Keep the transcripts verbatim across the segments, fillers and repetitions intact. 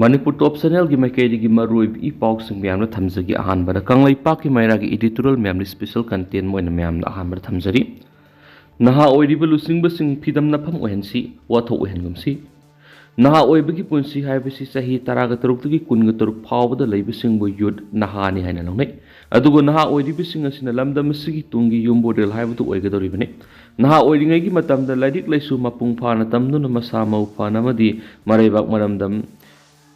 ꯃꯅꯤꯄꯨꯔ ꯇꯣꯞ ꯆꯦꯅꯦꯜꯒꯤ ꯃꯥꯏꯀꯩꯗꯒꯤ ꯃꯔꯨꯑꯣꯏꯕ ꯏ ꯄꯥꯎꯁꯤꯡ ꯃꯌꯥꯝꯗ ꯊꯝꯖꯒꯦ꯫ ꯑꯍꯥꯟꯕꯗ ꯀꯪꯂꯩꯄꯥꯛꯀꯤ ꯃꯩꯔꯥꯒꯤ editorial ꯃꯌꯥꯝꯗ special content ꯑꯣꯏꯅ ꯃꯌꯥꯝꯗ ꯑꯍꯥꯟꯕꯗ ꯊꯝꯖꯔꯤ꯫ ꯅꯍꯥ ꯑꯣꯏꯔꯤꯕ ꯂꯨꯆꯤꯡꯕꯁꯤꯡ ꯐꯤꯗꯝꯅꯐꯝ ꯑꯣꯏꯍꯟꯁꯤ, ꯋꯥꯊꯣꯛ ꯑꯣꯏꯍꯟꯒꯨꯝꯁꯤ꯫ ꯅꯍꯥ ꯑꯣꯏꯕꯒꯤ ꯄꯨꯟꯁꯤ ꯍꯥꯏꯕꯁꯤ ꯆꯍꯤ ꯇꯔꯥꯒ ꯇꯔꯨꯛꯇꯒꯤ ꯀꯨꯟꯒ ꯇꯔꯨꯛ ꯐꯥꯎꯕꯗ ꯂꯩꯕꯁꯤꯡꯕꯨ youth, ꯅꯍꯥꯅꯤ ꯍꯥꯏꯅ ꯂꯧꯅꯩ꯫ ꯑꯗꯨꯕꯨ ꯅꯍꯥ ꯑꯣꯏꯔꯤꯕꯁꯤꯡ ꯑꯁꯤꯅ ꯂꯝꯗꯝ ꯑꯁꯤꯒꯤ ꯇꯨꯡꯒꯤ ꯌꯨꯝꯕꯨꯔꯦꯜ ꯍꯥꯏꯕꯗꯨ ꯑꯣꯏꯒꯗꯧꯔꯤꯕꯅꯤ꯫ ꯅꯍꯥ ꯑꯣꯏꯔꯤꯉꯩꯒꯤ ꯃꯇꯝꯗ ꯂꯥꯏꯔꯤꯛ ꯂꯥꯏꯁꯨ ꯃꯄꯨꯡ ꯐꯥꯅ ꯇꯝꯗꯨꯅ ꯃꯁꯥ ꯃꯎ ꯐꯅ ꯑꯃꯗꯤ ꯃꯔꯩꯕꯥꯛ ꯃꯔꯝꯗꯝ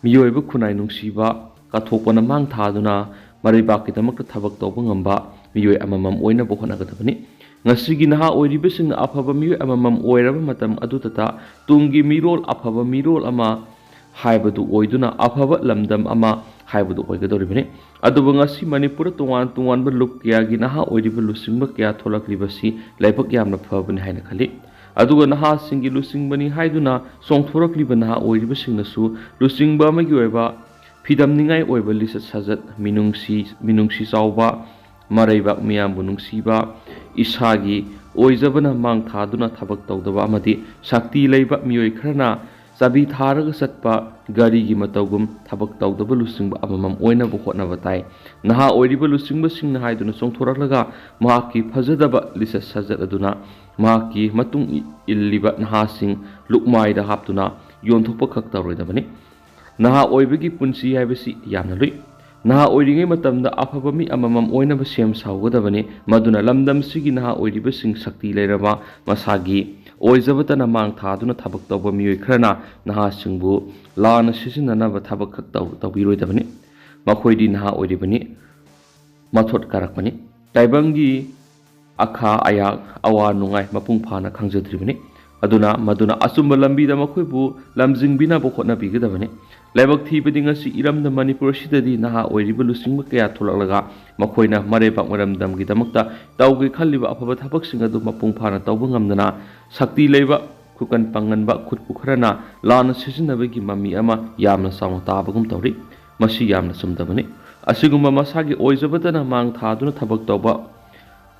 ꯃꯤꯑꯣꯏꯕ ꯈꯨꯟꯅꯥꯏ ꯅꯨꯡꯁꯤꯕ, ꯀꯠꯊꯣꯛꯄꯅ ꯃꯥꯡ ꯊꯥꯗꯨꯅ ꯃꯔꯩꯕꯥꯛꯀꯤꯗꯃꯛꯇ ꯊꯕꯛ ꯇꯧꯕ ꯉꯝꯕ ꯃꯤꯑꯣꯏ ꯑꯃꯃꯝ ꯑꯣꯏꯅꯕ ꯍꯣꯠꯅꯒꯗꯕꯅꯤ꯫ ꯉꯁꯤꯒꯤ ꯅꯍꯥ ꯑꯣꯏꯔꯤꯕꯁꯤꯡꯅ ꯑꯐꯕ ꯃꯤꯑꯣꯏ ꯑꯃꯃꯝ ꯑꯣꯏꯔꯕ ꯃꯇꯝ ꯑꯗꯨꯗꯇ ꯇꯨꯡꯒꯤ ꯃꯤꯔꯣꯜ, ꯑꯐꯕ ꯃꯤꯔꯣꯜ ꯑꯃ ꯍꯥꯏꯕꯗꯨ ꯑꯣꯏꯗꯨꯅ ꯑꯐꯕ ꯂꯝꯗꯝ ꯑꯃ ꯍꯥꯏꯕꯗꯨ ꯑꯣꯏꯒꯗꯧꯔꯤꯕꯅꯤ꯫ ꯑꯗꯨꯕꯨ ꯉꯁꯤ ꯃꯅꯤꯄꯨꯔꯗ ꯇꯣꯉꯥꯟ ꯇꯣꯉꯥꯟꯕ ꯂꯨꯞ ꯀꯌꯥꯒꯤ ꯅꯍꯥ ꯑꯣꯏꯔꯤꯕ ꯂꯨꯆꯤꯡꯕ ꯀꯌꯥ ꯊꯣꯛꯂꯛꯂꯤꯕꯁꯤ ꯂꯥꯏꯕꯛ ꯌꯥꯝꯅ ꯐꯕꯅꯤ ꯍꯥꯏꯅ ꯈꯜꯂꯤ꯫ ꯑꯗꯨꯒ ꯅꯍꯥꯁꯤꯡꯒꯤ ꯂꯨꯆꯤꯡꯕꯅꯤ ꯍꯥꯏꯗꯨꯅ ꯆꯣꯡꯊꯣꯔꯛꯂꯤꯕ ꯅꯍꯥ ꯑꯣꯏꯔꯤꯕꯁꯤꯡꯅꯁꯨ ꯂꯨꯆꯤꯡꯕ ꯑꯃꯒꯤ ꯑꯣꯏꯕ ꯐꯤꯗꯝꯅꯤꯡꯉꯥꯏ ꯑꯣꯏꯕ ꯂꯤꯆꯠ ꯁꯥꯖꯠ, ꯃꯤꯅꯨꯡꯁꯤ, ꯃꯤꯅꯨꯡꯁꯤ ꯆꯥꯎꯕ, ꯃꯔꯩꯕꯥꯛ ꯃꯤꯌꯥꯝꯕꯨ ꯅꯨꯡꯁꯤꯕ, ꯏꯁꯥꯒꯤ ꯑꯣꯏꯖꯕꯅ ꯃꯥꯡ ꯊꯥꯗꯨꯅ ꯊꯕꯛ ꯇꯧꯗꯕ ꯑꯃꯗꯤ ꯁꯛꯇꯤ ꯂꯩꯕ ꯃꯤꯑꯣꯏ ꯈꯔꯅ ꯆꯥꯕꯤ ꯊꯥꯔꯒ ꯆꯠꯄ ꯒꯥꯔꯤꯒꯤ ꯃꯇꯧꯒꯨꯝ ꯊꯕꯛ ꯇꯧꯗꯕ ꯂꯨꯆꯤꯡꯕ ꯑꯃꯃꯝ ꯑꯣꯏꯅꯕ ꯍꯣꯠꯅꯕ ꯇꯥꯏ꯫ ꯅꯍꯥ ꯑꯣꯏꯔꯤꯕ ꯂꯨꯆꯤꯡꯕꯁꯤꯡꯅ ꯍꯥꯏꯗꯨꯅ ꯆꯣꯡꯊꯣꯔꯛꯂꯒ ꯃꯍꯥꯛꯀꯤ ꯐꯖꯗꯕ ꯂꯤꯆꯠ ꯁꯥꯖꯠ ꯑꯗꯨꯅ ꯃꯍꯥꯛꯀꯤ ꯃꯇꯨꯡ ꯏ-, ꯏꯜꯂꯤꯕ ꯅꯍꯥꯁꯤꯡ ꯂꯨꯛꯃꯥꯏꯗ ꯍꯥꯞꯇꯨꯅ ꯌꯣꯟꯊꯣꯛꯄ ꯈꯛ ꯇꯧꯔꯣꯏꯗꯕꯅꯤ꯫ ꯅꯍꯥ ꯑꯣꯏꯕꯒꯤ ꯄꯨꯟꯁꯤ ꯍꯥꯏꯕꯁꯤ ꯌꯥꯝꯅ ꯂꯨꯏ꯫ ꯅꯍꯥ ꯑꯣꯏꯔꯤꯉꯩ ꯃꯇꯝꯗ ꯑꯐꯕ ꯃꯤ ꯑꯃꯃꯝ ꯑꯣꯏꯅꯕ ꯁꯦꯝ ꯁꯥꯍꯧꯒꯗꯕꯅꯤ꯫ ꯃꯗꯨꯅ ꯂꯝꯗꯝꯁꯤꯒꯤ ꯅꯍꯥ ꯑꯣꯏꯔꯤꯕꯁꯤꯡ ꯁꯛꯇꯤ ꯂꯩꯔꯕ, ꯃꯁꯥꯒꯤ ꯑꯣꯏꯖꯕꯇꯅ ꯃꯥꯡ ꯊꯥꯗꯨꯅ ꯊꯕꯛ ꯇꯧꯕ ꯃꯤꯑꯣꯏ ꯈꯔꯅ ꯅꯍꯥꯁꯤꯡꯕꯨ ꯂꯥꯟꯅ ꯁꯤꯖꯤꯟꯅꯅꯕ ꯊꯕꯛ ꯈꯛ ꯇꯧ-, ꯇꯧꯕꯤꯔꯣꯏꯗꯕꯅꯤ꯫ ꯃꯈꯣꯏꯗꯤ ꯅꯍꯥ ꯑꯣꯏꯔꯤꯕꯅꯤ, ꯃꯊꯣꯠ ꯀꯥꯔꯛꯄꯅꯤ꯫ ꯇꯥꯏꯕꯪꯒꯤ ꯑꯈꯥ ꯑꯌꯥꯛ, ꯑꯋꯥ ꯅꯨꯡꯉꯥꯏ ꯃꯄꯨꯡ ꯐꯥꯅ ꯈꯪꯖꯗ꯭ꯔꯤꯕꯅꯤ꯫ ꯑꯗꯨꯅ ꯃꯗꯨꯅ ꯑꯆꯨꯝꯕ ꯂꯝꯕꯤꯗ ꯃꯈꯣꯏꯕꯨ ꯂꯝꯖꯤꯡꯕꯤꯅꯕ ꯍꯣꯠꯅꯕꯤꯒꯗꯕꯅꯤ꯫ ꯂꯥꯏꯕꯛ ꯊꯤꯕꯗꯤ ꯉꯁꯤ ꯏꯔꯝꯗꯝ ꯃꯅꯤꯄꯨꯔ ꯑꯁꯤꯗꯗꯤ ꯅꯍꯥ ꯑꯣꯏꯔꯤꯕ ꯂꯨꯆꯤꯡꯕ ꯀꯌꯥ ꯊꯣꯛꯂꯛꯂꯒ ꯃꯈꯣꯏꯅ ꯃꯔꯩꯕꯥꯛ ꯃꯔꯝꯗꯝꯒꯤꯗꯃꯛꯇ ꯇꯧꯒꯦ ꯈꯜꯂꯤꯕ ꯑꯐꯕ ꯊꯕꯛꯁꯤꯡ ꯑꯗꯨ ꯃꯄꯨꯡ ꯐꯥꯅ ꯇꯧꯕ ꯉꯝꯗꯅ ꯁꯛꯇꯤ ꯂꯩꯕ, ꯈꯨꯀꯟ ꯄꯥꯡꯒꯟꯕ ꯈꯨꯠꯄꯨ ꯈꯔꯅ ꯂꯥꯟꯅ ꯁꯤꯖꯤꯟꯅꯕꯒꯤ ꯃꯃꯤ ꯑꯃ ꯌꯥꯝꯅ ꯆꯥꯎꯅ ꯇꯥꯕꯒꯨꯝ ꯇꯧꯔꯤ꯫ ꯃꯁꯤ ꯌꯥꯝꯅ ꯆꯨꯝꯗꯕꯅꯤ꯫ ꯑꯁꯤꯒꯨꯝꯕ ꯃꯁꯥꯒꯤ ꯑꯣꯏꯖꯕꯇꯅ ꯃꯥꯡ ꯊꯥꯗꯨꯅ ꯊꯕꯛ ꯇꯧꯕ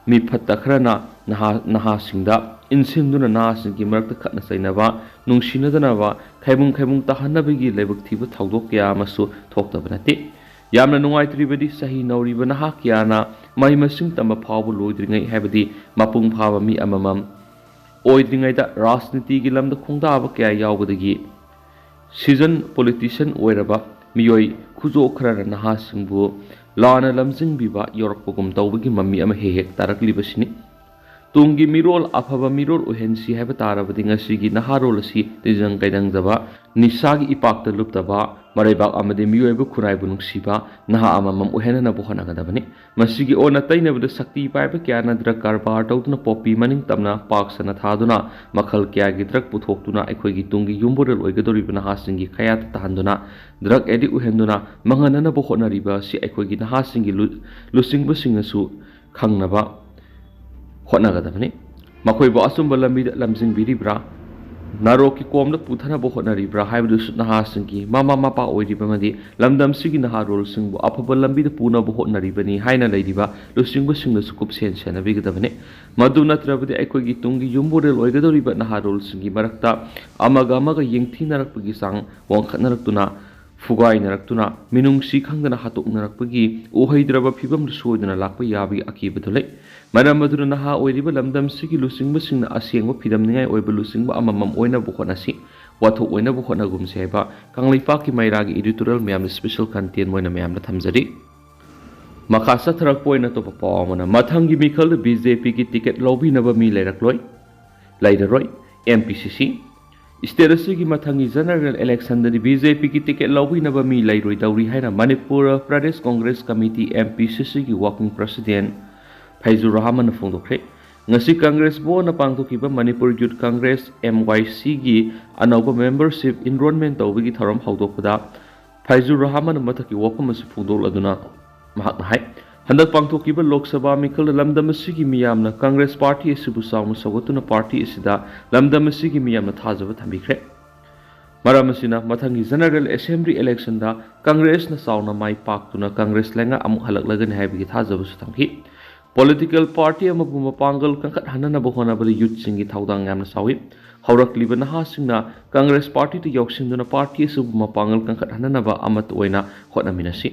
ꯃꯤ ꯐꯠꯇ ꯈꯔꯅ ꯅꯍꯥ ꯅꯍꯥꯁꯤꯡꯗ ꯏꯟꯁꯤꯟꯗꯨꯅ ꯅꯍꯥꯁꯤꯡꯒꯤ ꯃꯔꯛꯇ ꯈꯠꯅ ꯆꯩꯅꯕ, ꯅꯨꯡꯁꯤꯅꯗꯅꯕ, ꯈꯥꯏꯕꯨꯡ ꯈꯥꯏꯕꯨꯡ ꯇꯥꯍꯟꯅꯕꯒꯤ ꯂꯥꯏꯕꯛ ꯊꯤꯕ ꯊꯧꯗꯣꯛ ꯀꯌꯥ ꯑꯃꯁꯨ ꯊꯣꯛꯇꯕ ꯅꯠꯇꯦ꯫ ꯌꯥꯝꯅ ꯅꯨꯡꯉꯥꯏꯇ꯭ꯔꯤꯕꯗꯤ, ꯆꯍꯤ ꯅꯧꯔꯤꯕ ꯅꯍꯥ ꯀꯌꯥꯅ ꯃꯍꯩ ꯃꯁꯤꯡ ꯇꯝꯕ ꯐꯥꯎꯕ ꯂꯣꯏꯗ꯭ꯔꯤꯉꯩ, ꯍꯥꯏꯕꯗꯤ ꯃꯄꯨꯡ ꯐꯥꯕ ꯃꯤ ꯑꯃꯃꯝ ꯑꯣꯏꯗ꯭ꯔꯤꯉꯩꯗ ꯔꯥꯖꯅꯤꯇꯤꯒꯤ ꯂꯝꯗ ꯈꯣꯡꯗꯥꯕ ꯀꯌꯥ ꯌꯥꯎꯕꯗꯒꯤ seasoned politician ꯑꯣꯏꯔꯕ ꯃꯤꯑꯣꯏ ꯈꯨꯖꯣ ꯈꯔꯅ ꯅꯍꯥꯁꯤꯡꯕꯨ ꯂꯥꯟꯅ ꯂꯝꯖꯤꯡꯕꯤꯕ ꯌꯧꯔꯛꯄꯒꯨꯝ ꯇꯧꯕꯒꯤ ꯃꯃꯤ ꯑꯃ ꯍꯦꯛ ꯍꯦꯛ ꯇꯥꯔꯛꯂꯤꯕꯁꯤꯅꯤ꯫ ꯇꯨꯡꯒꯤ ꯃꯤꯔꯣꯜ ꯑꯐꯕ ꯃꯤꯔꯣꯜ ꯑꯣꯏꯍꯟꯁꯤ ꯍꯥꯏꯕ ꯇꯥꯔꯕꯗꯤ, ꯉꯁꯤꯒꯤ ꯅꯍꯥꯔꯣꯜ ꯑꯁꯤ ꯇꯤꯟꯖꯪ ꯀꯥꯏꯗꯪꯗꯕ, ꯅꯤꯁꯥꯒꯤ ꯏꯄꯥꯛꯇ ꯂꯨꯞꯇꯕ, ꯃꯔꯩꯕꯥꯛ ꯑꯃꯗꯤ ꯃꯤꯑꯣꯏꯕ ꯈꯨꯟꯅꯥꯏꯕꯨ ꯅꯨꯡꯁꯤꯕ ꯅꯍꯥ ꯑꯃꯃꯝ ꯑꯣꯏꯍꯟꯅꯅꯕ ꯍꯣꯠꯅꯒꯗꯕꯅꯤ꯫ ꯃꯁꯤꯒꯤ ꯑꯣꯟꯅ ꯇꯩꯅꯕꯗ, ꯁꯛꯇꯤ ꯄꯥꯏꯕ ꯀꯌꯥꯅ ꯗ꯭ꯔꯒ ꯀꯔꯕꯥꯔ ꯇꯧꯗꯨꯅ, ꯄꯣꯄꯤ ꯃꯅꯤꯡ ꯇꯝꯅ ꯄꯥꯛ ꯁꯟꯅ ꯊꯥꯗꯨꯅ, ꯃꯈꯜ ꯀꯌꯥꯒꯤ ꯗ꯭ꯔꯒ ꯄꯨꯊꯣꯛꯇꯨꯅ ꯑꯩꯈꯣꯏꯒꯤ ꯇꯨꯡꯒꯤ ꯌꯨꯝꯕꯨꯔꯦꯜ ꯑꯣꯏꯒꯗꯧꯔꯤꯕ ꯅꯍꯥꯁꯤꯡꯒꯤ ꯈꯌꯥꯠꯇ ꯇꯥꯍꯟꯗꯨꯅ, ꯗ꯭ꯔꯒ ꯑꯦꯗꯤꯛ ꯑꯣꯏꯍꯟꯗꯨꯅ ꯃꯥꯡꯍꯟꯅꯅꯕ ꯍꯣꯠꯅꯔꯤꯕ ꯑꯁꯤ ꯑꯩꯈꯣꯏꯒꯤ ꯅꯍꯥꯁꯤꯡꯒꯤ ꯂꯨ-, ꯂꯨꯆꯤꯡꯕꯁꯤꯡꯅꯁꯨ ꯈꯪꯅꯕ ꯍꯣꯠꯅꯒꯗꯕꯅꯤ꯫ ꯃꯈꯣꯏꯕꯨ ꯑꯆꯨꯝꯕ ꯂꯝꯕꯤꯗ ꯂꯝꯖꯤꯡꯕꯤꯔꯤꯕ꯭ꯔꯥ, ꯅꯔꯣꯛꯀꯤ ꯀꯣꯝꯗ ꯄꯨꯊꯅꯕ ꯍꯣꯠꯅꯔꯤꯕ꯭ꯔꯥ ꯍꯥꯏꯕꯗꯨꯁꯨ ꯅꯍꯥꯁꯤꯡꯒꯤ ꯃꯃꯥ ꯃꯄꯥ ꯑꯣꯏꯔꯤꯕ ꯑꯃꯗꯤ ꯂꯝꯗꯝꯁꯤꯒꯤ ꯅꯍꯥꯔꯣꯜꯁꯤꯡꯕꯨ ꯑꯐꯕ ꯂꯝꯕꯤꯗ ꯄꯨꯅꯕ ꯍꯣꯠꯅꯔꯤꯕꯅꯤ ꯍꯥꯏꯅ ꯂꯩꯔꯤꯕ ꯂꯨꯆꯤꯡꯕꯁꯤꯡꯅꯁꯨ ꯀꯨꯞꯁꯦꯟ ꯁꯦꯟꯅꯕꯤꯒꯗꯕꯅꯤ꯫ ꯃꯗꯨ ꯅꯠꯇ꯭ꯔꯕꯗꯤ, ꯑꯩꯈꯣꯏꯒꯤ ꯇꯨꯡꯒꯤ ꯌꯨꯝꯕꯨꯔꯦꯜ ꯑꯣꯏꯒꯗꯧꯔꯤꯕ ꯅꯍꯥꯔꯣꯜꯁꯤꯡꯒꯤ ꯃꯔꯛꯇ ꯑꯃꯒ ꯑꯃꯒ ꯌꯦꯡꯊꯤꯅꯔꯛꯄꯒꯤ ꯆꯥꯡ ꯋꯥꯡꯈꯠꯅꯔꯛꯇꯨꯅ, ꯐꯨꯒꯥꯏꯅꯔꯛꯇꯨꯅ, ꯃꯤꯅꯨꯡꯁꯤ ꯈꯪꯗꯅ ꯍꯥꯠꯇꯣꯛꯅꯔꯛꯄꯒꯤ ꯎꯍꯩꯗ꯭ꯔꯕ ꯐꯤꯕꯝꯗꯨ ꯁꯣꯏꯗꯅ ꯂꯥꯛꯄ ꯌꯥꯕꯒꯤ ꯑꯀꯤꯕꯗꯨ ꯂꯩ꯫ ꯃꯔꯝ ꯑꯗꯨꯅ, ꯅꯍꯥ ꯑꯣꯏꯔꯤꯕ ꯂꯝꯗꯝꯁꯤꯒꯤ ꯂꯨꯆꯤꯡꯕꯁꯤꯡꯅ ꯑꯁꯦꯡꯕ ꯐꯤꯗꯝꯅꯤꯡꯉꯥꯏ ꯑꯣꯏꯕ ꯂꯨꯆꯤꯡꯕ ꯑꯃꯃꯝ ꯑꯣꯏꯅꯕ ꯍꯣꯠꯅꯁꯤ, ꯋꯥꯊꯣꯛ ꯑꯣꯏꯅꯕ ꯍꯣꯠꯅꯒꯨꯝꯁꯤ ꯍꯥꯏꯕ ꯀꯪꯂꯩꯄꯥꯛꯀꯤ ꯃꯩꯔꯥꯒꯤ editorial ꯃꯌꯥꯝꯅ special content ꯑꯣꯏꯅ ꯃꯌꯥꯝꯗ ꯊꯝꯖꯔꯤ꯫ ꯃꯈꯥ ꯆꯠꯊꯔꯛꯄ ꯑꯣꯏꯅ ꯑꯇꯣꯞꯄ ꯄꯥꯎ ꯑꯃꯅ, ꯃꯊꯪꯒꯤ ꯃꯤꯈꯜꯗ BJPꯒꯤ ticket ꯂꯧꯕꯤꯅꯕ ꯃꯤ ꯂꯩꯔꯛꯂꯣꯏ, ꯂꯩꯔꯔꯣꯏ, MPCC꯫ State ꯑꯁꯤꯒꯤ ꯃꯊꯪꯒꯤ general electionꯗꯗꯤ BJPꯒꯤ ticket ꯂꯧꯕꯤꯅꯕ ꯃꯤ ꯂꯩꯔꯣꯏꯗꯧꯔꯤ ꯍꯥꯏꯅ ꯃꯅꯤꯄꯨꯔ ꯄ꯭ꯔꯗꯦꯁ ꯀꯣꯡꯒ꯭ꯔꯦꯁ ꯀꯃꯤꯇꯤ, MPCCꯒꯤ working president ꯐꯩꯖꯨꯔ ꯔꯍꯃꯟꯅ ꯐꯣꯡꯗꯣꯛꯈ꯭ꯔꯦ꯫ ꯉꯁꯤ ꯀꯪꯒ꯭ꯔꯦꯁ ꯕꯣꯔꯗꯅ ꯄꯥꯡꯊꯣꯛꯈꯤꯕ ꯃꯅꯤꯄꯨꯔ Youth Congress, MYCꯒꯤ ꯑꯅꯧꯕ membership enrollment ꯇꯧꯕꯒꯤ ꯊꯧꯔꯝ ꯍꯧꯗꯣꯛꯄꯗ ꯐꯩꯖꯨꯔ ꯔꯍꯃꯟꯅ ꯃꯊꯛꯀꯤ ꯋꯥꯐꯝ ꯑꯁꯤ ꯐꯣꯡꯗꯣꯛꯂꯗꯨꯅ ꯃꯍꯥꯛꯅ ꯍꯥꯏ, ꯍꯟꯗꯛ ꯄꯥꯡꯊꯣꯛꯈꯤꯕ ꯂꯣꯛ ꯁꯚꯥ ꯃꯤꯈꯜꯗ ꯂꯝꯗꯝ ꯑꯁꯤꯒꯤ ꯃꯤꯌꯥꯝꯅ ꯀꯪꯒ꯭ꯔꯦꯁ ꯄꯥꯔꯇꯤ ꯑꯁꯤꯕꯨ ꯆꯥꯎꯅ ꯁꯧꯒꯠꯇꯨꯅ ꯄꯥꯔꯇꯤ ꯑꯁꯤꯗ ꯂꯝꯗꯝ ꯑꯁꯤꯒꯤ ꯃꯤꯌꯥꯝꯅ ꯊꯥꯖꯕ ꯊꯝꯕꯤꯈ꯭ꯔꯦ꯫ ꯃꯔꯝ ꯑꯁꯤꯅ, ꯃꯊꯪꯒꯤ general assembly electionꯗ ꯀꯪꯒ꯭ꯔꯦꯁꯅ ꯆꯥꯎꯅ ꯃꯥꯏ ꯄꯥꯛꯇꯨꯅ ꯀꯪꯒ꯭ꯔꯦꯁ ꯂꯩꯉꯥꯛ ꯑꯃꯨꯛ ꯍꯜꯂꯛꯂꯒꯅꯤ ꯍꯥꯏꯕꯒꯤ ꯊꯥꯖꯕꯁꯨ ꯊꯝꯈꯤ꯫ Political party ꯑꯃꯕꯨ ꯃꯄꯥꯡꯒꯜ ꯀꯟꯈꯠꯍꯟꯅꯅꯕ ꯍꯣꯠꯅꯕꯗ youthꯁꯤꯡꯒꯤ ꯊꯧꯗꯥꯡ ꯌꯥꯝꯅ ꯆꯥꯎꯏ꯫ ꯍꯧꯔꯛꯂꯤꯕ ꯅꯍꯥꯁꯤꯡꯅ Congress partyꯗ ꯌꯥꯎꯁꯤꯟꯗꯨꯅ party ꯑꯁꯤꯕꯨ ꯃꯄꯥꯡꯒꯜ ꯀꯟꯈꯠꯍꯟꯅꯅꯕ ꯑꯃꯠꯇ ꯑꯣꯏꯅ ꯍꯣꯠꯅꯃꯤꯟꯅꯁꯤ꯫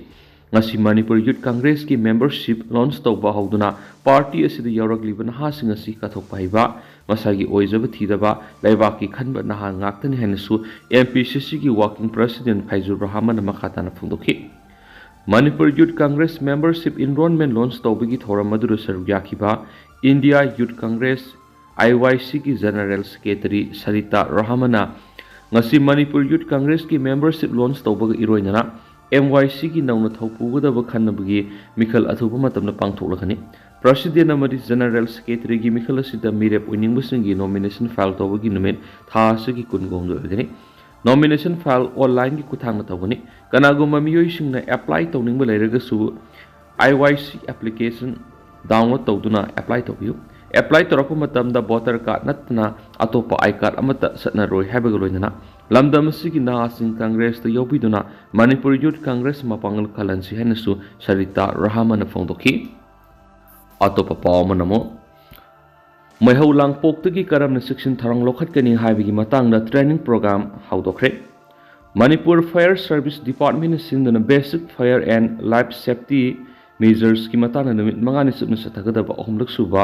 ꯉꯁꯤ ꯃꯅꯤꯄꯨꯔ Youth Congressꯀꯤ membership launch ꯇꯧꯕ ꯍꯧꯗꯨꯅ party ꯑꯁꯤꯗ ꯌꯥꯎꯔꯛꯂꯤꯕ ꯅꯍꯥꯁꯤꯡ ꯑꯁꯤ ꯀꯠꯊꯣꯛꯄ ꯍꯩꯕ, ꯃꯁꯥꯒꯤ ꯑꯣꯏꯖꯕ ꯊꯤꯗꯕ, ꯂꯩꯕꯥꯛꯀꯤ ꯈꯟꯕ ꯅꯍꯥ ꯉꯥꯛꯇꯅꯤ ꯍꯥꯏꯅꯁꯨ MPCCꯒꯤ working president ꯐꯩꯖꯨꯔ ꯔꯍꯃꯟꯅ ꯃꯈꯥ ꯇꯥꯅ ꯐꯣꯡꯗꯣꯛꯈꯤ꯫ Manipur Youth Congress membership enrollment launch ꯇꯧꯕꯒꯤ ꯊꯧꯔꯝ ꯑꯗꯨꯗ ꯁꯔꯨꯛ ꯌꯥꯈꯤꯕ India Youth Congress, IYCꯒꯤ General Secretary Sarita ꯔꯍꯃꯟꯅ ꯉꯁꯤ ꯃꯅꯤꯄꯨꯔ Youth Congressꯀꯤ membership launch ꯇꯧꯕꯒ ꯏꯔꯣꯏꯅꯅ MYCꯒꯤ ꯅꯧꯅ ꯊꯧꯄꯨꯒꯗꯕ ꯈꯟꯅꯕꯒꯤ ꯃꯤꯈꯜ ꯑꯊꯨꯕ ꯃꯇꯝꯗ ꯄꯥꯡꯊꯣꯛꯂꯒꯅꯤ꯫ President ꯑꯃꯗꯤ General Secretaryꯒꯤ ꯃꯤꯈꯜ ꯑꯁꯤꯗ ꯃꯤꯔꯦꯞ ꯑꯣꯏꯅꯤꯡꯕꯁꯤꯡꯒꯤ nomination file ꯇꯧꯕꯒꯤ ꯅꯨꯃꯤꯠ ꯊꯥ ꯑꯁꯤꯒꯤ ꯀꯨꯟꯒ ꯍꯨꯝꯗꯣꯏ ꯑꯣꯏꯒꯅꯤ꯫ Nomination file onlineꯒꯤ ꯈꯨꯠꯊꯥꯡꯗ ꯇꯧꯒꯅꯤ꯫ ꯀꯅꯥꯒꯨꯝꯕ ꯃꯤꯑꯣꯏꯁꯤꯡꯅ apply ꯇꯧꯅꯤꯡꯕ ꯂꯩꯔꯒꯁꯨ IYC application download ꯇꯧꯗꯨꯅ apply ꯇꯧꯕꯤꯌꯨ꯫ Apply ꯇꯧꯔꯛꯄ ꯃꯇꯝꯗ voter card ꯅꯠꯇꯅ ꯑꯇꯣꯞꯄ I card ꯑꯃꯠꯇ ꯆꯠꯅꯔꯣꯏ ꯍꯥꯏꯕꯒ ꯂꯣꯏꯅꯅ ꯂꯝꯗꯝ ꯑꯁꯤꯒꯤ ꯅꯍꯥꯁꯤꯡ Congressꯇ ꯌꯥꯎꯕꯤꯗꯨꯅ ꯃꯅꯤꯄꯨꯔ Youth Congress ꯃꯄꯥꯡꯒꯜ ꯀꯜꯍꯟꯁꯤ ꯍꯥꯏꯅꯁꯨ ꯁꯔꯤꯇꯥ ꯔꯍꯃꯟꯅ ꯐꯣꯡꯗꯣꯛꯈꯤ꯫ ꯑꯇꯣꯞꯄ ꯄꯥꯎ ꯑꯃꯅ ꯑꯃꯨꯛ ꯃꯩꯍꯧ ꯂꯥꯡꯄꯣꯛꯇꯒꯤ ꯀꯔꯝꯅ ꯆꯦꯛꯁꯤꯟ ꯊꯧꯔꯥꯡ ꯂꯧꯈꯠꯀꯅꯤ ꯍꯥꯏꯕꯒꯤ ꯃꯇꯥꯡꯗ training program ꯍꯧꯗꯣꯛꯈ꯭ꯔꯦ꯫ Manipur Fire Service Departmentꯅ ꯁꯤꯟꯗꯨꯅ Basic Fire and Life Safety Measuresꯀꯤ ꯃꯇꯥꯡꯗ ꯅꯨꯃꯤꯠ ꯃꯉꯥꯅꯤ ꯆꯨꯞꯅ ꯆꯠꯊꯒꯗꯕ ꯑꯍꯨꯝꯂꯛ ꯁꯨꯕ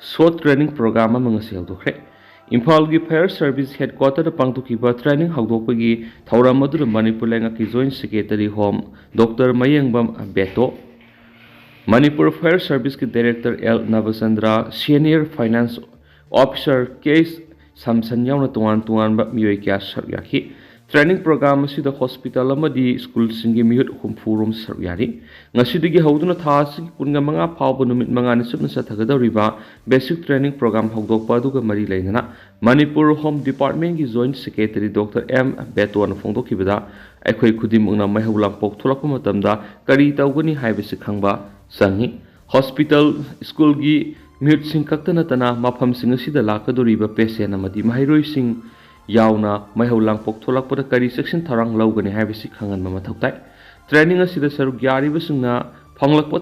SWOT training program ꯑꯃ ꯉꯁꯤ ꯍꯧꯗꯣꯛꯈ꯭ꯔꯦ꯫ ꯏꯝꯐꯥꯜꯒꯤ Fire Service Headquarterꯗ ꯄꯥꯡꯊꯣꯛꯈꯤꯕ training ꯍꯧꯗꯣꯛꯄꯒꯤ ꯊꯧꯔꯝ ꯑꯗꯨꯗ ꯃꯅꯤꯄꯨꯔ ꯂꯩꯉꯥꯛꯀꯤ Joint Secretary Home Doctor Mayengbam Beto, Manipur Fire Serviceꯀꯤ Director L Nabachandra, Senior Finance Officer K Samson ꯌꯥꯎꯅ ꯇꯣꯉꯥꯟ ꯇꯣꯉꯥꯟꯕ ꯃꯤꯑꯣꯏ ꯀꯌꯥ ꯁꯔꯨꯛ ꯌꯥꯈꯤ꯫ Training program ꯑꯁꯤꯗ hospital ꯑꯃꯗꯤ schoolꯁꯤꯡꯒꯤ ꯃꯤꯍꯨꯠ ꯍꯨꯝꯐꯨ ꯔꯣꯝ ꯁꯔꯨꯛ ꯌꯥꯔꯤ꯫ ꯉꯁꯤꯗꯒꯤ ꯍꯧꯗꯨꯅ ꯊꯥ ꯑꯁꯤꯒꯤ ꯀꯨꯟꯒ ꯃꯉꯥ ꯐꯥꯎꯕ ꯅꯨꯃꯤꯠ ꯃꯉꯥꯅꯤ ꯆꯨꯞꯅ ꯆꯠꯊꯒꯗꯧꯔꯤꯕ basic training program ꯍꯧꯗꯣꯛꯄ ꯑꯗꯨꯒ ꯃꯔꯤ ꯂꯩꯅꯅ ꯃꯅꯤꯄꯨꯔ Home Departmentꯀꯤ Joint Secretary Doctor ꯑꯦꯝ ꯕꯦꯇꯣꯅ ꯐꯣꯡꯗꯣꯛꯈꯤꯕꯗ, ꯑꯩꯈꯣꯏ ꯈꯨꯗꯤꯡꯃꯛꯅ ꯃꯩꯍꯧ ꯂꯥꯡꯄꯣꯛ ꯊꯣꯛꯂꯛꯄ ꯃꯇꯝꯗ ꯀꯔꯤ ꯇꯧꯒꯅꯤ ꯍꯥꯏꯕꯁꯤ ꯈꯪꯕ ꯆꯪꯏ꯫ Hospital, schoolꯒꯤ ꯃꯤꯍꯨꯠꯁꯤꯡ ꯈꯛꯇ ꯅꯠꯇꯅ ꯃꯐꯝꯁꯤꯡ ꯑꯁꯤꯗ ꯂꯥꯛꯀꯗꯧꯔꯤꯕ patient ꯑꯃꯗꯤ ꯃꯍꯩꯔꯣꯏꯁꯤꯡ ꯌꯥꯎꯅ ꯃꯩꯍꯧ ꯂꯥꯡꯄꯣꯛ ꯊꯣꯛꯂꯛꯄꯗ ꯀꯔꯤ ꯆꯦꯛꯁꯤꯟ ꯊꯧꯔꯥꯡ ꯂꯧꯒꯅꯤ ꯍꯥꯏꯕꯁꯤ ꯈꯪꯍꯟꯕ ꯃꯊꯧ ꯇꯥꯏ꯫ Training ꯑꯁꯤꯗ ꯁꯔꯨꯛ ꯌꯥꯔꯤꯕꯁꯤꯡꯅ ꯐꯪꯂꯛꯄ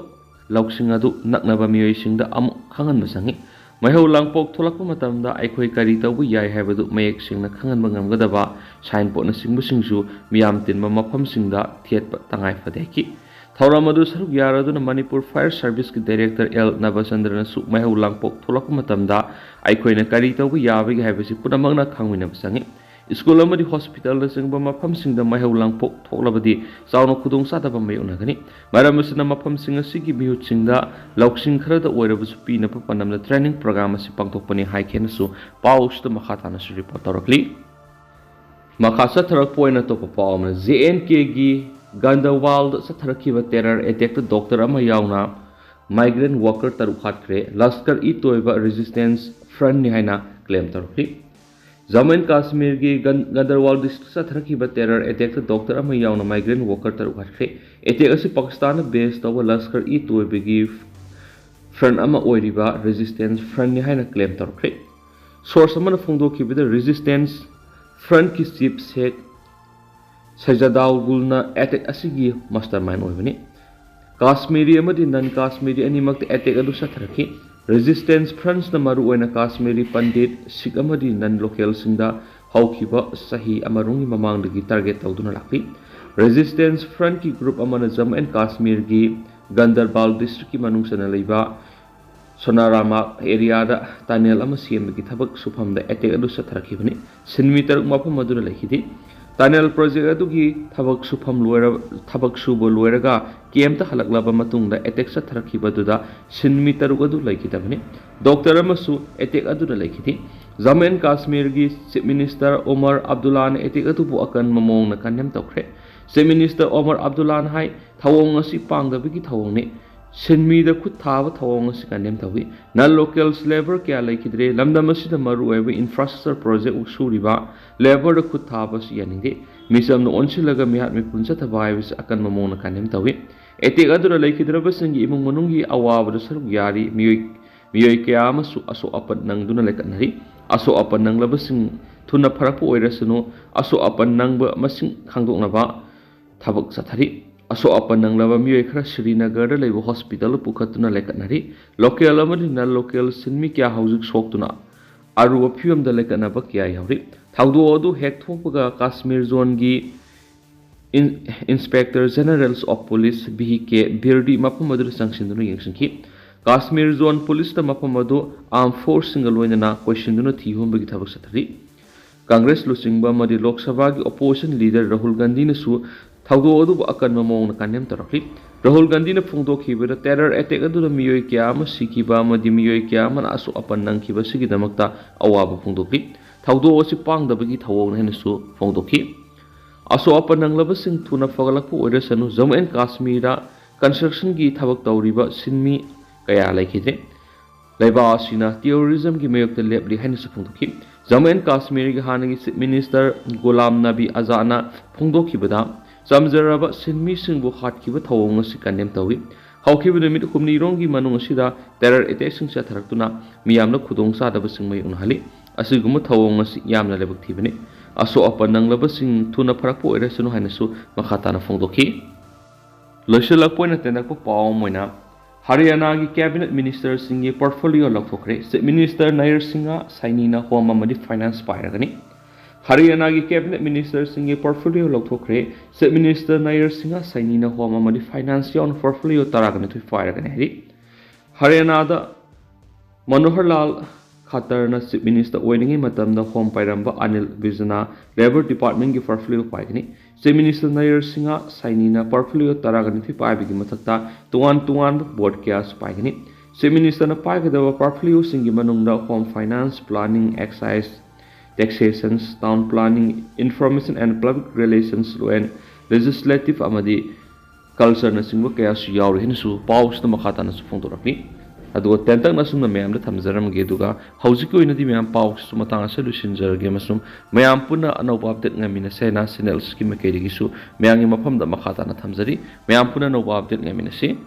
ꯂꯧꯁꯤꯡ ꯑꯗꯨ ꯅꯛꯅꯕ ꯃꯤꯑꯣꯏꯁꯤꯡꯗ ꯑꯃꯨꯛ ꯈꯪꯍꯟꯕ ꯆꯪꯏ꯫ ꯃꯩꯍꯧ ꯂꯥꯡꯄꯣꯛ ꯊꯣꯛꯂꯛꯄ ꯃꯇꯝꯗ ꯑꯩꯈꯣꯏ ꯀꯔꯤ ꯇꯧꯕ ꯌꯥꯏ ꯍꯥꯏꯕꯗꯨ ꯃꯌꯦꯛ ꯁꯦꯡꯅ ꯈꯪꯍꯟꯕ ꯉꯝꯒꯗꯕ ꯁꯥꯏꯟꯕꯣꯔꯗꯅꯆꯤꯡꯕꯁꯤꯡꯁꯨ ꯃꯤꯌꯥꯝ ꯇꯤꯟꯕ ꯃꯐꯝꯁꯤꯡꯗ ꯊꯦꯠꯄ ꯇꯉꯥꯏ ꯐꯗꯦ ꯍꯥꯏꯈꯤ꯫ ꯊꯧꯔꯝ ꯑꯗꯨ ꯁꯔꯨꯛ ꯌꯥꯔꯗꯨꯅ ꯃꯅꯤꯄꯨꯔ ꯐꯥꯌꯔ ꯁꯥꯔꯚꯤꯁꯀꯤ ꯗꯥꯏꯔꯦꯛꯇꯔ ꯑꯦꯜ ꯅꯕꯆꯟꯗ꯭ꯔꯅꯁꯨ ꯃꯩꯍꯧ ꯂꯥꯡꯄꯣꯛ ꯊꯣꯛꯂꯛꯄ ꯃꯇꯝꯗ ꯑꯩꯈꯣꯏꯅ ꯀꯔꯤ ꯇꯧꯕ ꯌꯥꯕꯒꯦ ꯍꯥꯏꯕꯁꯤ ꯄꯨꯝꯅꯃꯛꯅ ꯈꯪꯃꯤꯟꯅꯕ ꯆꯪꯏ꯫ ꯁ꯭ꯀꯨꯜ ꯑꯃꯗꯤ ꯍꯣꯁꯄꯤꯇꯥꯜꯅꯆꯤꯡꯕ ꯃꯐꯝꯁꯤꯡꯗ ꯃꯩꯍꯧ ꯂꯥꯡꯄꯣꯛ ꯊꯣꯛꯂꯕꯗꯤ ꯆꯥꯎꯅ ꯈꯨꯗꯣꯡꯆꯥꯗꯕ ꯃꯥꯌꯣꯛꯅꯒꯅꯤ꯫ ꯃꯔꯝ ꯑꯁꯤꯅ ꯃꯐꯝꯁꯤꯡ ꯑꯁꯤꯒꯤ ꯃꯤꯍꯨꯠꯁꯤꯡꯗ ꯂꯧꯁꯤꯡ ꯈꯔꯗ ꯑꯣꯏꯔꯕꯁꯨ ꯄꯤꯅꯕ ꯄꯥꯟꯗꯝꯗ ꯇ꯭ꯔꯦꯅꯤꯡ ꯄ꯭ꯔꯣꯒ꯭ꯔꯥꯝ ꯑꯁꯤ ꯄꯥꯡꯊꯣꯛꯄꯅꯤ ꯍꯥꯏꯈꯤꯅꯁꯨ ꯄꯥꯎ ꯑꯁꯤꯗ ꯃꯈꯥ ꯇꯥꯅꯁꯨ ꯔꯤꯄꯣꯔꯠ ꯇꯧꯔꯛꯂꯤ꯫ ꯃꯈꯥ ꯆꯠꯊꯔꯛꯄ ꯑꯣꯏꯅ ꯑꯇꯣꯞꯄ ꯄꯥꯎ ꯑꯃꯅ, J and ꯀꯦꯒꯤ ꯒꯟꯗꯋꯥꯜꯗ ꯆꯠꯊꯔꯛꯈꯤꯕ terror attack doctor ꯑꯃ ꯌꯥꯎꯅ ꯃꯥꯏꯒ꯭ꯔꯦꯟ ꯋꯥꯀꯔ ꯇꯔꯨꯛ ꯍꯥꯠꯈ꯭ꯔꯦ꯫ ꯂꯁꯀꯔ ꯏ ꯇꯣꯏꯕ ꯔꯦꯖꯤꯁꯇꯦꯟꯁ ꯐ꯭ꯔꯟꯠꯅꯤ ꯍꯥꯏꯅ ꯀ꯭ꯂꯦꯝ ꯇꯧꯔꯛꯈꯤ꯫ ꯖꯝꯃꯨ ꯑꯦꯟ ꯀꯥꯁꯃꯤꯔꯒꯤ ꯒꯟ-, ꯒꯟꯗꯔꯋꯥꯜ ꯗꯤꯁꯇ꯭ꯔꯤꯛꯇ ꯆꯠꯊꯔꯛꯈꯤꯕ ꯇꯦꯔꯔ ꯑꯦꯇꯦꯛꯇ ꯗꯣꯛꯇꯔ ꯑꯃ ꯌꯥꯎꯅ ꯃꯥꯏꯒ꯭ꯔꯦꯟ ꯋꯥꯀꯔ ꯇꯔꯨꯛ ꯍꯥꯠꯈ꯭ꯔꯦ꯫ ꯑꯦꯇꯦꯛ ꯑꯁꯤ ꯄꯥꯀꯤꯁꯇꯥꯟꯗ ꯕꯦꯁ ꯇꯧꯕ ꯂꯁꯀꯔ ꯏ ꯇꯣꯏꯕꯒꯤ ꯐ꯭ꯔꯟꯠ ꯑꯃ ꯑꯣꯏꯔꯤꯕ ꯔꯦꯖꯤꯁꯇꯦꯟꯁ ꯐ꯭ꯔꯟꯠꯅꯤ ꯍꯥꯏꯅ ꯀ꯭ꯂꯦꯝ ꯇꯧꯔꯛꯈ꯭ꯔꯦ꯫ ꯁꯣꯔꯁ ꯑꯃꯅ ꯐꯣꯡꯗꯣꯛꯈꯤꯕꯗ, ꯔꯦꯖꯤꯁꯇꯦꯟꯁ ꯐ꯭ꯔꯟꯠꯀꯤ ꯆꯤꯐ ꯁꯦꯈ ꯁꯩꯖꯥꯗꯥꯎꯒꯨꯜꯅ ꯑꯦꯇꯦꯛ ꯑꯁꯤꯒꯤ ꯃꯥꯁꯇꯔ ꯃꯥꯏꯟ ꯑꯣꯏꯕꯅꯤ꯫ ꯀꯥꯁꯃꯤꯔꯤ ꯑꯃꯗꯤ ꯅꯟ ꯀꯥꯁꯃꯤꯔꯤ ꯑꯅꯤꯃꯛꯇ ꯑꯦꯇꯦꯛ ꯑꯗꯨ ꯆꯠꯊꯔꯛꯈꯤ꯫ ꯔꯦꯖꯤꯁꯇꯦꯟꯁ ꯐ꯭ꯔꯟꯠꯅ ꯃꯔꯨꯑꯣꯏꯅ ꯀꯥꯁꯃꯤꯔꯤ ꯄꯟꯗꯤꯠ, ꯁꯤꯈ ꯑꯃꯗꯤ ꯅꯟ ꯂꯣꯀꯦꯜꯁꯤꯡꯗ ꯍꯧꯈꯤꯕ ꯆꯍꯤ ꯑꯃꯔꯣꯝꯒꯤ ꯃꯃꯥꯡꯗꯒꯤ ꯇꯥꯔꯒꯦꯠ ꯇꯧꯗꯨꯅ ꯂꯥꯛꯂꯤ꯫ ꯔꯦꯖꯤꯁꯇꯦꯟꯁ ꯐ꯭ꯔꯟꯠꯀꯤ ꯒ꯭ꯔꯨꯞ ꯑꯃꯅ ꯖꯝꯃꯨ ꯑꯦꯟ ꯀꯥꯁꯃꯤꯔꯒꯤ ꯒꯟꯗꯔꯕꯥꯜ ꯗꯤꯁꯇ꯭ꯔꯤꯛꯀꯤ ꯃꯅꯨꯡ ꯆꯟꯅ ꯂꯩꯕ ꯁꯣꯅꯥꯔꯥꯃꯥ ꯑꯦꯔꯤꯌꯥꯗ ꯇꯅꯦꯜ ꯑꯃ ꯁꯦꯝꯕꯒꯤ ꯊꯕꯛ ꯁꯨꯐꯝꯗ ꯑꯦꯇꯦꯛ ꯑꯗꯨ ꯆꯠꯊꯔꯛꯈꯤꯕꯅꯤ꯫ ꯁꯤꯟꯃꯤ ꯇꯔꯨꯛ ꯃꯐꯝ ꯑꯗꯨꯗ ꯂꯩꯈꯤꯗꯦ꯫ ꯇꯅꯦꯜ ꯄ꯭ꯔꯣꯖꯦꯛ ꯑꯗꯨꯒꯤ ꯊꯕꯛ ꯁꯨꯐꯝ ꯂꯣꯏꯔ-, ꯊꯕꯛ ꯁꯨꯕ ꯂꯣꯏꯔꯒ ꯀꯦꯝꯞꯇ ꯍꯜꯂꯛꯂꯕ ꯃꯇꯨꯡꯗ ꯑꯦꯇꯦꯛ ꯆꯠꯊꯔꯛꯈꯤꯕ ꯑꯗꯨꯗ ꯁꯤꯟꯃꯤ ꯇꯔꯨꯛ ꯑꯗꯨ ꯂꯩꯈꯤꯗꯕꯅꯤ꯫ ꯗꯣꯛꯇꯔ ꯑꯃꯁꯨ ꯑꯦꯇꯦꯛ ꯑꯗꯨꯗ ꯂꯩꯈꯤꯗꯦ꯫ ꯖꯝꯃꯨ ꯑꯦꯟ ꯀꯥꯁꯃꯤꯔꯒꯤ ꯆꯤꯐ ꯃꯤꯅꯤꯁꯇꯔ ꯑꯣꯃꯔ ꯑꯕꯗꯨꯜꯂꯥꯅ ꯑꯦꯇꯦꯛ ꯑꯗꯨꯕꯨ ꯑꯀꯟꯕ ꯃꯑꯣꯡꯗ ꯀꯟꯗꯦꯝ ꯇꯧꯈ꯭ꯔꯦ꯫ ꯆꯤꯐ ꯃꯤꯅꯤꯁꯇꯔ ꯑꯣꯃꯔ ꯑꯕꯗꯨꯜꯂꯥꯅ ꯍꯥꯏ, "ꯊꯧꯑꯣꯡ ꯑꯁꯤ ꯄꯥꯡꯗꯕꯒꯤ ꯊꯧꯑꯣꯡꯅꯤ꯫ ꯁꯤꯟꯃꯤꯗ ꯈꯨꯠ ꯊꯥꯕ ꯊꯧꯑꯣꯡ ꯑꯁꯤ ꯀꯟꯗꯦꯝ ꯇꯧꯏ꯫ ꯅꯟ ꯂꯣꯀꯦꯜꯁ ꯂꯦꯕꯔ ꯀꯌꯥ ꯂꯩꯈꯤꯗ꯭ꯔꯦ꯫ ꯂꯝꯗꯝ ꯑꯁꯤꯗ ꯃꯔꯨꯑꯣꯏꯕ ꯏꯟꯐ꯭ꯔꯥꯁ꯭ꯇ꯭ꯔꯛꯆꯔ ꯄ꯭ꯔꯣꯖꯦꯛ ꯁꯨꯔꯤꯕ ꯂꯦꯕꯔꯗ ꯈꯨꯠ ꯊꯥꯕ ꯑꯁꯤ ꯌꯥꯅꯤꯡꯗꯦ꯫ ꯃꯤꯆꯝꯅ ꯑꯣꯟꯁꯤꯜꯂꯒ ꯃꯤꯍꯥꯠ ꯃꯤꯄꯨꯟ ꯆꯠꯊꯕ ꯍꯥꯏꯕꯁꯤ ꯑꯀꯟꯕ ꯃꯑꯣꯡꯗ ꯀꯟꯗꯦꯝ ꯇꯧꯏ꯫ ꯑꯦꯇꯦꯛ ꯑꯗꯨꯗ ꯂꯩꯈꯤꯗ꯭ꯔꯕꯁꯤꯡꯒꯤ ꯏꯃꯨꯡ ꯃꯅꯨꯡꯒꯤ ꯑꯋꯥꯕꯗ ꯁꯔꯨꯛ ꯌꯥꯔꯤ꯫ ꯃꯤꯑꯣꯏ, ꯃꯤꯑꯣꯏ ꯀꯌꯥ ꯑꯃꯁꯨ ꯑꯁꯣꯛ ꯑꯄꯟ ꯅꯪꯗꯨꯅ ꯂꯩꯈꯠꯅꯔꯤ꯫ ꯑꯁꯣꯛ ꯑꯄꯟ ꯅꯪꯂꯕꯁꯤꯡ ꯊꯨꯅ ꯐꯔꯛꯄ ꯑꯣꯏꯔꯁꯅꯨ꯫ ꯑꯁꯣꯛ ꯑꯄꯟ ꯅꯪꯕ ꯃꯁꯤꯡ ꯈꯪꯗꯣꯛꯅꯕ ꯊꯕꯛ ꯆꯠꯊꯔꯤ"꯫ ꯑꯁꯣꯛ ꯑꯄꯟ ꯅꯪꯂꯕ ꯃꯤꯑꯣꯏ ꯈꯔ ꯁ꯭ꯔꯤꯅꯒꯔꯗ ꯂꯩꯕ ꯍꯣꯁꯄꯤꯇꯥꯜꯗ ꯄꯨꯈꯠꯇꯨꯅ ꯂꯩꯈꯠꯅꯔꯤ꯫ ꯂꯣꯀꯦꯜ ꯑꯃꯗꯤ ꯅꯟ ꯂꯣꯀꯦꯜ ꯁꯤꯟꯃꯤ ꯀꯌꯥ ꯍꯧꯖꯤꯛ ꯁꯣꯛꯇꯨꯅ ꯑꯔꯨꯕ ꯐꯤꯕꯝꯗ ꯂꯩꯈꯠꯅꯕ ꯀꯌꯥ ꯌꯥꯎꯔꯤ꯫ ꯊꯧꯗꯣꯛ ꯑꯗꯨ ꯍꯦꯛ ꯊꯣꯛꯄꯒ ꯀꯥꯁꯃꯤꯔ ꯖꯣꯟꯒꯤ ꯏꯟ-, Inspector General of Police, V K Birdi ꯃꯐꯝ ꯑꯗꯨꯗ ꯆꯪꯁꯤꯟꯗꯨꯅ ꯌꯦꯡꯁꯤꯟꯈꯤ꯫ ꯀꯥꯁꯃꯤꯔ ꯖꯣꯟ ꯄꯨꯂꯤꯁꯇ ꯃꯐꯝ ꯑꯗꯨ ꯑꯥꯔꯝ ꯐꯣꯔꯁꯁꯤꯡꯒ ꯂꯣꯏꯅꯅ ꯀꯣꯏꯁꯤꯟꯗꯨꯅ ꯊꯤꯍꯨꯝꯕꯒꯤ ꯊꯕꯛ ꯆꯠꯊꯔꯤ꯫ ꯀꯪꯒ꯭ꯔꯦꯁ ꯂꯨꯆꯤꯡꯕ ꯑꯃꯗꯤ ꯂꯣꯛ ꯁꯚꯥꯒꯤ ꯑꯣꯄꯣꯖꯤꯁꯟ ꯂꯤꯗꯔ ꯔꯥꯍꯨꯜ ꯒꯥꯟꯙꯤꯅꯁꯨ ꯊꯧꯗꯣꯛ ꯑꯗꯨꯕꯨ ꯑꯀꯟꯕ ꯃꯑꯣꯡꯗ ꯀꯟꯗꯦꯝ ꯇꯧꯔꯛꯂꯤ꯫ ꯔꯥꯍꯨꯜ ꯒꯥꯟꯙꯤꯅ ꯐꯣꯡꯗꯣꯛꯈꯤꯕꯗ, ꯇꯦꯔꯔ ꯑꯦꯇꯦꯛ ꯑꯗꯨꯗ ꯃꯤꯑꯣꯏ ꯀꯌꯥ ꯑꯃ ꯁꯤꯈꯤꯕ ꯑꯃꯗꯤ ꯃꯤꯑꯣꯏ ꯀꯌꯥ ꯑꯃꯅ ꯑꯁꯣꯛ ꯑꯄꯟ ꯅꯪꯈꯤꯕ ꯑꯁꯤꯒꯤꯗꯃꯛꯇ ꯑꯋꯥꯕ ꯐꯣꯡꯗꯣꯛꯂꯤ꯫ ꯊꯧꯗꯣꯛ ꯑꯁꯤ ꯄꯥꯡꯗꯕꯒꯤ ꯊꯧꯑꯣꯡꯅꯤ ꯍꯥꯏꯅꯁꯨ ꯐꯣꯡꯗꯣꯛꯈꯤ꯫ ꯑꯁꯣꯛ ꯑꯄꯟ ꯅꯪꯂꯕꯁꯤꯡ ꯊꯨꯅ ꯐꯒꯠꯂꯛꯄ ꯑꯣꯏꯔꯁꯅꯨ, ꯖꯝꯃꯨ ꯑꯦꯟ ꯀꯥꯁꯃꯤꯔꯗ ꯀꯟꯁꯇ꯭ꯔꯛꯁꯟꯒꯤ ꯊꯕꯛ ꯇꯧꯔꯤꯕ ꯁꯤꯟꯃꯤ ꯀꯌꯥ ꯂꯩꯈꯤꯗ꯭ꯔꯦ꯫ ꯂꯩꯕꯥꯛ ꯑꯁꯤꯅ ꯇꯦꯔꯣꯔꯤꯖꯝꯒꯤ ꯃꯥꯌꯣꯛꯇ ꯂꯦꯞꯂꯤ ꯍꯥꯏꯅꯁꯨ ꯐꯣꯡꯗꯣꯛꯈꯤ꯫ ꯖꯝꯃꯨ ꯑꯦꯟ ꯀꯥꯁꯃꯤꯔꯒꯤ ꯍꯥꯟꯅꯒꯤ ꯆꯤꯐ ꯃꯤꯅꯤꯁꯇꯔ ꯒꯨꯂꯥꯝ ꯅꯕꯤ ꯑꯖꯥꯗꯅ ꯐꯣꯡꯗꯣꯛꯈꯤꯕꯗ, ꯆꯝꯖꯔꯕ ꯁꯤꯟꯃꯤꯁꯤꯡꯕꯨ ꯍꯥꯠꯈꯤꯕ ꯊꯧꯑꯣꯡ ꯑꯁꯤ ꯀꯟꯗꯦꯝ ꯇꯧꯏ꯫ ꯍꯧꯈꯤꯕ ꯅꯨꯃꯤꯠ ꯍꯨꯝꯅꯤꯔꯣꯝꯒꯤ ꯃꯅꯨꯡ ꯑꯁꯤꯗ ꯇꯦꯔꯔ ꯑꯦꯇꯦꯛꯁꯤꯡ ꯆꯠꯊꯔꯛꯇꯨꯅ ꯃꯤꯌꯥꯝꯗ ꯈꯨꯗꯣꯡꯆꯥꯗꯕꯁꯤꯡ ꯃꯥꯌꯣꯛꯅꯍꯜꯂꯤ꯫ ꯑꯁꯤꯒꯨꯝꯕ ꯊꯧꯑꯣꯡ ꯑꯁꯤ ꯌꯥꯝꯅ ꯂꯥꯏꯕꯛ ꯊꯤꯕꯅꯤ꯫ ꯑꯁꯣꯛ ꯑꯄꯟ ꯅꯪꯂꯕꯁꯤꯡ ꯊꯨꯅ ꯐꯔꯛꯄ ꯑꯣꯏꯔꯁꯅꯨ ꯍꯥꯏꯅꯁꯨ ꯃꯈꯥ ꯇꯥꯅ ꯐꯣꯡꯗꯣꯛꯈꯤ꯫ ꯂꯣꯏꯁꯤꯜꯂꯛꯄ ꯑꯣꯏꯅ ꯇꯦꯟꯇꯛꯄ ꯄꯥꯎ ꯑꯃ ꯑꯣꯏꯅ, ꯍꯔꯤꯌꯥꯅꯥꯒꯤ ꯀꯦꯕꯤꯅꯦꯠ ꯃꯤꯅꯤꯁꯇꯔꯁꯤꯡꯒꯤ ꯄꯣꯔꯠꯐꯣꯂꯤꯑꯣ ꯂꯧꯊꯣꯛꯈ꯭ꯔꯦ꯫ ꯆꯤꯐ ꯃꯤꯅꯤꯁꯇꯔ ꯅꯌꯔ ꯁꯤꯡꯍ ꯁꯥꯏꯅꯤꯅ ꯍꯣꯝ ꯑꯃꯗꯤ ꯐꯥꯏꯅꯥꯟꯁ ꯄꯥꯏꯔꯒꯅꯤ꯫ ꯍꯔꯤꯌꯥꯅꯥꯒꯤ ꯀꯦꯕꯤꯅꯦꯠ ꯃꯤꯅꯤꯁꯇꯔꯁꯤꯡꯒꯤ ꯄꯣꯔꯠꯐꯣꯂꯤꯑꯣ ꯂꯧꯊꯣꯛꯈ꯭ꯔꯦ꯫ ꯆꯤꯐ ꯃꯤꯅꯤꯁꯇꯔ ꯅꯌꯔ ꯁꯤꯡꯍ ꯁꯥꯏꯅꯤꯅ ꯍꯣꯝ ꯑꯃꯗꯤ ꯐꯥꯏꯅꯥꯟꯁ ꯌꯥꯎꯅ ꯄꯣꯔꯠꯐꯣꯂꯤꯑꯣ ꯇꯔꯥꯒ ꯅꯤꯊꯣꯏ ꯄꯥꯏꯔꯒꯅꯤ ꯍꯥꯏꯔꯤ꯫ ꯍꯔꯤꯌꯥꯅꯥꯗ ꯃꯅꯣꯍꯔ ꯂꯥꯜ ꯈꯠꯇꯔꯅ ꯆꯤꯐ ꯃꯤꯅꯤꯁꯇꯔ ꯑꯣꯏꯔꯤꯉꯩ ꯃꯇꯝꯗ ꯍꯣꯝ ꯄꯥꯏꯔꯝꯕ ꯑꯅꯤꯜ ꯕꯤꯖꯅ ꯂꯦꯕꯔ ꯗꯤꯄꯥꯔꯠꯃꯦꯟꯒꯤ ꯄꯣꯔꯠꯐꯣꯂꯤꯑꯣ ꯄꯥꯏꯒꯅꯤ꯫ ꯆꯤꯐ ꯃꯤꯅꯤꯁꯇꯔ ꯅꯌꯔ ꯁꯤꯡꯍ ꯁꯥꯏꯅꯤꯅ ꯄꯣꯔꯠꯐꯣꯂꯤꯑꯣ ꯇꯔꯥꯒ ꯅꯤꯊꯣꯏ ꯄꯥꯏꯕꯒꯤ ꯃꯊꯛꯇ ꯇꯣꯉꯥꯟ ꯇꯣꯉꯥꯟꯕ ꯕꯣꯔꯗ ꯀꯌꯥꯁꯨ ꯄꯥꯏꯒꯅꯤ꯫ ꯆꯤꯐ ꯃꯤꯅꯤꯁꯇꯔꯅ ꯄꯥꯏꯒꯗꯕ ꯄꯣꯔꯠꯐꯣꯂꯤꯑꯣꯁꯤꯡꯒꯤ ꯃꯅꯨꯡꯗ home finance, planning, excise, taxations, town planning, information and public relations, law and legislative ꯑꯃꯗꯤ ꯀꯜꯆꯔꯅꯆꯤꯡꯕ ꯀꯌꯥꯁꯨ ꯌꯥꯎꯔꯤ ꯍꯥꯏꯅꯁꯨ ꯄꯥꯎꯁꯤꯗ ꯃꯈꯥ ꯇꯥꯅꯁꯨ ꯐꯣꯡꯗꯣꯔꯛꯂꯤ꯫ ꯑꯗꯨꯒ ꯇꯦꯟꯇꯛꯅ ꯑꯁꯨꯝꯅ ꯃꯌꯥꯝꯗ ꯊꯝꯖꯔꯝꯒꯦ꯫ ꯑꯗꯨꯒ ꯍꯧꯖꯤꯛꯀꯤ ꯑꯣꯏꯅꯗꯤ ꯃꯌꯥꯝ ꯄꯥꯎꯁꯤꯁꯨ ꯃꯇꯥꯡ ꯑꯁꯤꯗ ꯂꯣꯏꯁꯤꯟꯖꯔꯒꯦ ꯑꯃꯁꯨꯡ ꯃꯌꯥꯝ ꯄꯨꯟꯅ ꯑꯅꯧꯕ ꯑꯞꯗꯦꯠ ꯉꯥꯏꯃꯤꯟꯅꯁꯦ ꯍꯥꯏꯅ ꯆꯦꯅꯦꯜꯁꯤꯒꯤ ꯃꯥꯏꯀꯩꯗꯒꯤꯁꯨ ꯃꯌꯥꯝꯒꯤ ꯃꯐꯝꯗ ꯃꯈꯥ ꯇꯥꯅ ꯊꯝꯖꯔꯤ꯫ ꯃꯌꯥꯝ ꯄꯨꯟꯅ ꯑꯅꯧꯕ ꯑꯞꯗꯦꯠ ꯉꯥꯏꯃꯤꯟꯅꯁꯤ꯫